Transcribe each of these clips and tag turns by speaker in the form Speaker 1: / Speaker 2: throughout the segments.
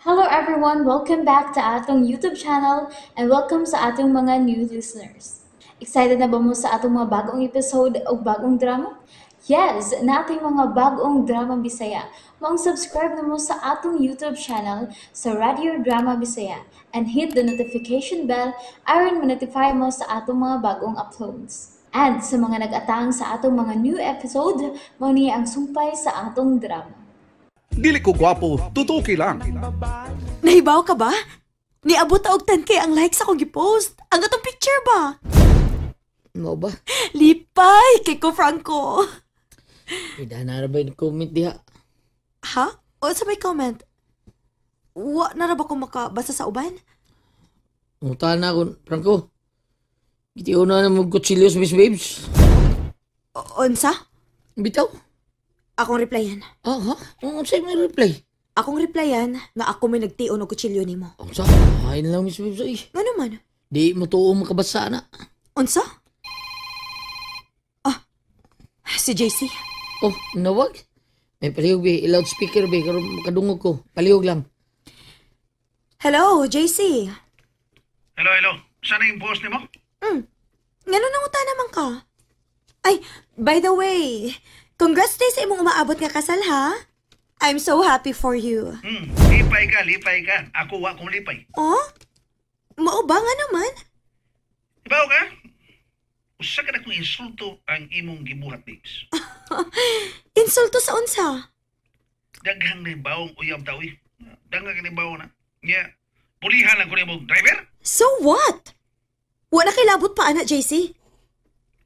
Speaker 1: Hello everyone! Welcome back to atong YouTube channel and welcome sa atong mga new listeners. Excited na ba mo sa atong mga bagong episode o bagong drama? Yes! Nating mga bagong drama Bisaya. Maong subscribe na mo sa atong YouTube channel sa Radio Drama Bisaya and hit the notification bell aron ma-notify mo sa atong mga bagong uploads. And sa mga nag-atang sa atong mga new episode, mao ni ang sumpay sa atong drama.
Speaker 2: Dili ko gwapo, tutuki lang.
Speaker 3: Nahibaw ka ba? Niabot na og 10K ang likes akong gipost. Ang atong picture ba?
Speaker 4: Mao ba?
Speaker 3: Lipay kay ko, Franco.
Speaker 4: Ida na ba yung comment diha?
Speaker 3: Ha? O sa may comment? Wa na ra ba ko makabasa sa uban?
Speaker 4: Ngutan na ako, Franco. Gitiuna na mo kutsilyo sa Miss Babes.
Speaker 3: Unsa?
Speaker 4: Bitaw.
Speaker 3: Akong replyan.
Speaker 4: Ah, ha? Unsa may reply?
Speaker 3: Akong replyan nga ako may nagtion og kutsilyo nimo.
Speaker 4: Unsa? Ay na lang, Miss Babes. Ay.
Speaker 3: Ngano man?
Speaker 4: Di mo tuo makabasa na.
Speaker 3: Unsa? Ah, si JC.
Speaker 4: Oh, nawag. May palihog be, loudspeaker be, karon makadungog ko. Palihog lang.
Speaker 3: Hello, JC.
Speaker 5: Hello, hello. Sana yung post nimo?
Speaker 3: Ngano nanguta naman ka? Ay, by the way, congrats day sa imong umaabot nga kasal ha. I'm so happy for you.
Speaker 5: Lipay ka, lipay ka. Ako wa kong lipay.
Speaker 3: Oh? Mao ba nga naman?
Speaker 5: Ibaw ka? Usa ka na kong insulto ang imong gibuhat, babes.
Speaker 3: Insulto sa unsa?
Speaker 5: Daghang nibawong uyab tao eh. Daghang nibaw na. Nya, pulihan lang ko nimo driver.
Speaker 3: So what? Wala kay labot pa ana, JC.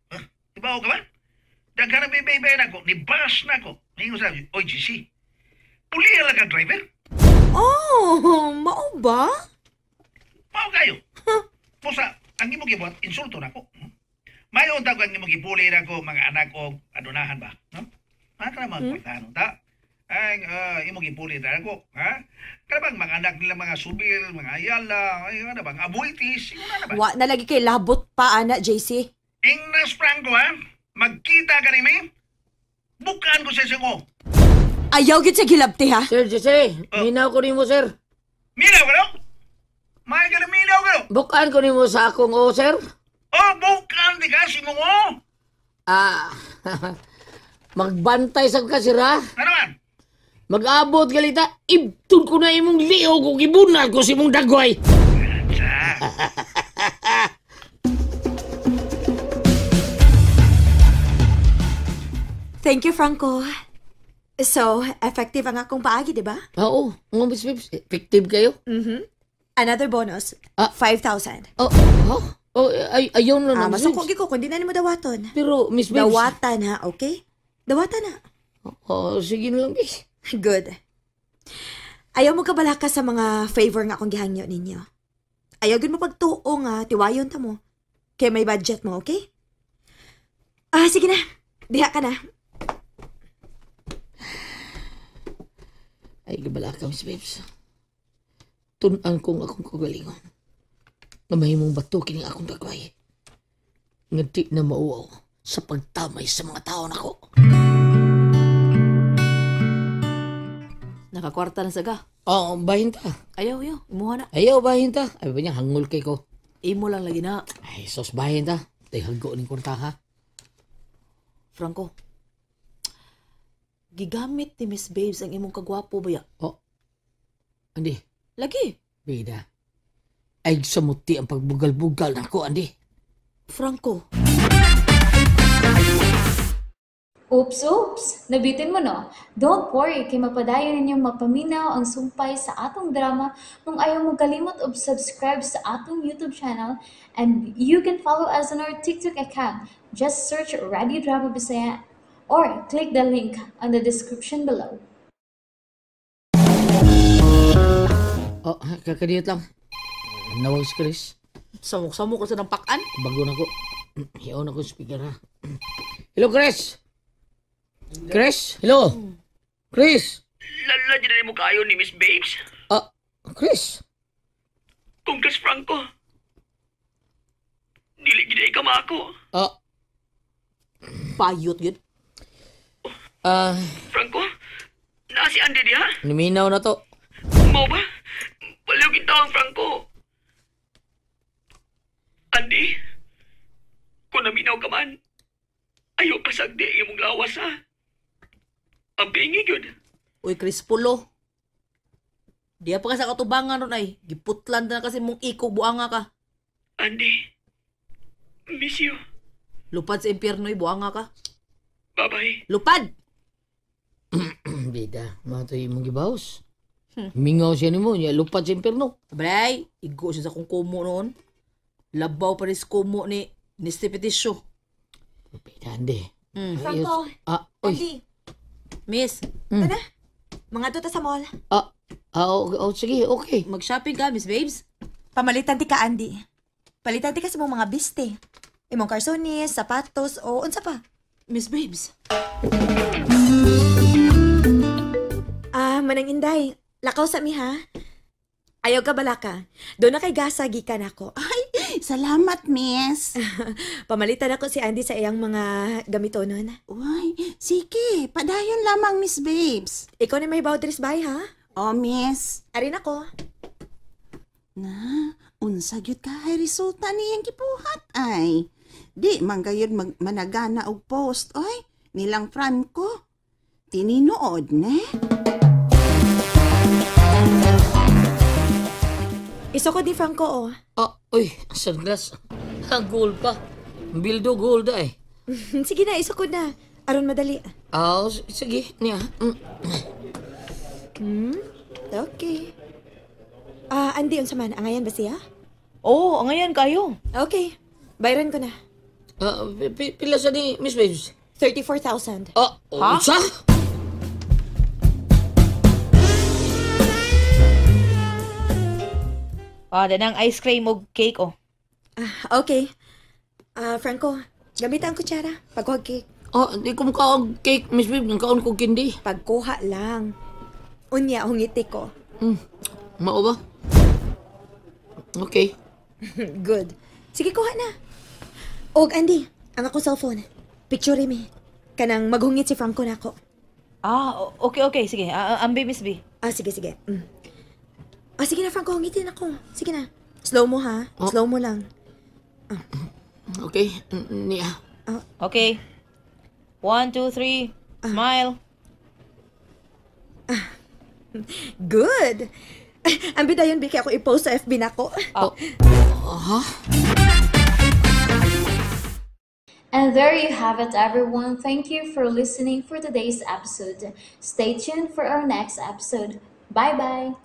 Speaker 5: Huh? Ibaw ka ba? Daghang na bibay na ko, ni-bash na ko. Ningon sa, oy JC, pulihan lang ka driver.
Speaker 3: Oh, mao ba?
Speaker 5: Mao kayo. Pusa, ang imong gibuhat, insulto na ko. Mayon ta ko ang imong gipuli na ko mga anak o adunahan ba? No? Ha, kana mga kwartahan ta? Ang imong gipuli na ko, ha? Kana bang mga anak nila mga subil, mga ayala, ay ano bang abuitis, ingon na ba?
Speaker 3: Wa na lagi kay labot pa ana, JC.
Speaker 5: Ingnas Franco, ha? Magkita ka ni may? Bukaan ko sa singo.
Speaker 3: Ayaw gid sa gilabti ha.
Speaker 4: Sir Jesse, minaw ko nimo, sir.
Speaker 5: Minaw ka no? May ka na minaw ka no?
Speaker 4: Bukaan ko nimo sa akong o, sir.
Speaker 5: Oh, bukaan di ka si mo.
Speaker 4: Ah, magbantay sa ka, sir, ha?
Speaker 5: Ano man?
Speaker 4: Mag-abot galita, ibtun ko na imong liog kung ibunal ko si imong dagway.
Speaker 3: Thank you, Franco. So, effective ang akong paagi, di ba?
Speaker 4: Oo, mga Miss Babes, effective kayo?
Speaker 3: Mm-hmm. Another bonus,
Speaker 4: Ah.
Speaker 3: 5,000.
Speaker 4: Oh, huh? Oh, ay, ayaw na
Speaker 3: Ah,
Speaker 4: na, Miss
Speaker 3: masuko
Speaker 4: Babes.
Speaker 3: ko kung di na nimo dawaton.
Speaker 4: Pero, Miss Babes.
Speaker 3: Dawatan ha, okay? Dawatan na.
Speaker 4: Oh, sige na lang, Babes.
Speaker 3: Good. Ayaw mo kabalaka sa mga favor nga akong gihangyo ninyo. Ayaw gud mo pagtuo nga tiwayon ta mo. Kay may budget mo, okay? Ah, sige na. Diha ka na.
Speaker 4: Ay, gabalaka, Miss Babes. Tun-an kong akong kagalingon. Nga mahimong bato kining akong dagway. Nga di na mauwaw sa pagtamay sa mga tao nako.
Speaker 6: Nakakwarta na saga.
Speaker 4: Oo, bahin ta.
Speaker 6: Ayaw, ayaw. Imuha na.
Speaker 4: Ayaw, bahin ta. Ay ba niya, hangol kay ko.
Speaker 6: Imo lang lagi na.
Speaker 4: Ay, sos, bahin ta. Tay, hago ning kwarta, ha?
Speaker 6: Franco, gigamit ni Miss Babes ang imong kagwapo ba ya?
Speaker 4: Oh, Andi.
Speaker 6: Lagi.
Speaker 4: Bida. Ay, samuti ang pagbugal-bugal nako, Andi.
Speaker 6: Franco.
Speaker 1: Oops, oops! Nabitin mo, no? Don't worry, kay mapadayon ninyong mapaminaw ang sumpay sa atong drama kung ayaw mo kalimot og subscribe sa atong YouTube channel, and you can follow us on our TikTok account. Just search Radio Drama Bisaya or click the link on the description below.
Speaker 4: Oh, kakadiyot lang. Nawag si Chris.
Speaker 6: Samok-samok ko sa ng pakan.
Speaker 4: Bago na ko. Hiyaw na ko speaker, ha. Hello, Chris! Chris? Hello? Chris?
Speaker 7: Lala, dyan na mo kayo ni Miss Babes.
Speaker 4: Ah, Chris?
Speaker 7: Kung Chris Franco. Dili gid ka mako.
Speaker 4: Ah.
Speaker 6: Payot yun.
Speaker 4: Ah.
Speaker 7: Franco? Na si Andy diha?
Speaker 4: Niminaw na to.
Speaker 7: Mao ba? taong, Franco. Andy, kung naminaw ka man, ayaw pasagdi ang imong lawas, ha? Ang pingi yun.
Speaker 6: Uy, Crispulo. Diya pa ka sa katubangan ron ay. Giputlan na kasi mong iko buanga ka.
Speaker 7: Andy, miss you.
Speaker 6: Lupad sa impyerno ay buanga ka.
Speaker 7: Bye-bye.
Speaker 6: Lupad!
Speaker 4: Bida, mga to imong gibaws. Mingaw siya nimo, niya lupad sa impierno.
Speaker 6: Bray, igo siya sa kong kumo noon. Labaw pa rin sa kumo ni Stephetisyo.
Speaker 4: Bida, Andy.
Speaker 3: Franco,
Speaker 4: Ah, oy.
Speaker 3: Andy,
Speaker 6: Miss,
Speaker 3: tara. Mga ta sa mall.
Speaker 4: Oh, sige, okay.
Speaker 6: mag-shopping ka, Miss Babes.
Speaker 3: Pamalitan ti ka, Andy. Palitan ti ka sa mong mga biste. Imong karsonis, sapatos, o unsa pa.
Speaker 6: Miss Babes.
Speaker 3: Ah, Manang Inday, lakaw sa mi ha. Ayaw ka balaka. Doon na kay gasa gikan ako.
Speaker 8: Salamat, miss.
Speaker 3: Pamalitan ako si Andy sa iyang mga gamitonon.
Speaker 8: Uy, sige, padayon lamang, Miss Babes.
Speaker 3: Ikaw na may boundaries bay ha?
Speaker 8: Oh, miss.
Speaker 3: Arin ako.
Speaker 8: Na, unsa gyud kahay resulta niyang gibuhat ay. Di man gayud managana og post oy nilang Franco. Tininood ne?
Speaker 3: Isukod ni Franco oh.
Speaker 4: Ah, oy, sunglass. Ah, gold pa. Bildo gold ay.
Speaker 3: Sige na, isukod na. Aron madali.
Speaker 4: Ah, sige, niya.
Speaker 3: Okay. Ah, Andy, unsa man? Angayan ba siya?
Speaker 6: Oo, oh, ngayon kayo.
Speaker 3: Okay. Bayran ko na.
Speaker 4: Ah, pila sa ni Miss Babes?
Speaker 3: 34,000.
Speaker 4: Ah,
Speaker 6: Ha?
Speaker 4: unsa?
Speaker 6: Ah, danang ice cream og cake, oh.
Speaker 3: Ah, okay. Ah, Franco, gamit ang kutsara. Pagkuha cake.
Speaker 4: Ah, di ko makaon cake, Miss Babes. Nagkaon ko candy.
Speaker 3: Pagkuha lang. Unya, hungiti ko.
Speaker 4: Mao ba? Okay.
Speaker 3: Good. Sige, kuha na. Og, Andy, ang ako cellphone. Picture mi. Kanang maghungit si Franco nako.
Speaker 6: Ah, okay, okay. Sige, ambi, Miss B.
Speaker 3: Ah, sige, sige. Ah, sige na, Franco. Hungitin ako. Sige na. Slow mo, ha?
Speaker 4: Oh.
Speaker 3: Slow mo lang.
Speaker 4: Okay, niya.
Speaker 6: Okay. 1, 2, 3. Smile.
Speaker 3: Good. Ambi dayon, Vicky, ako i-post sa FB nako.
Speaker 6: Ah.
Speaker 1: And there you have it, everyone. Thank you for listening for today's episode. Stay tuned for our next episode. Bye bye.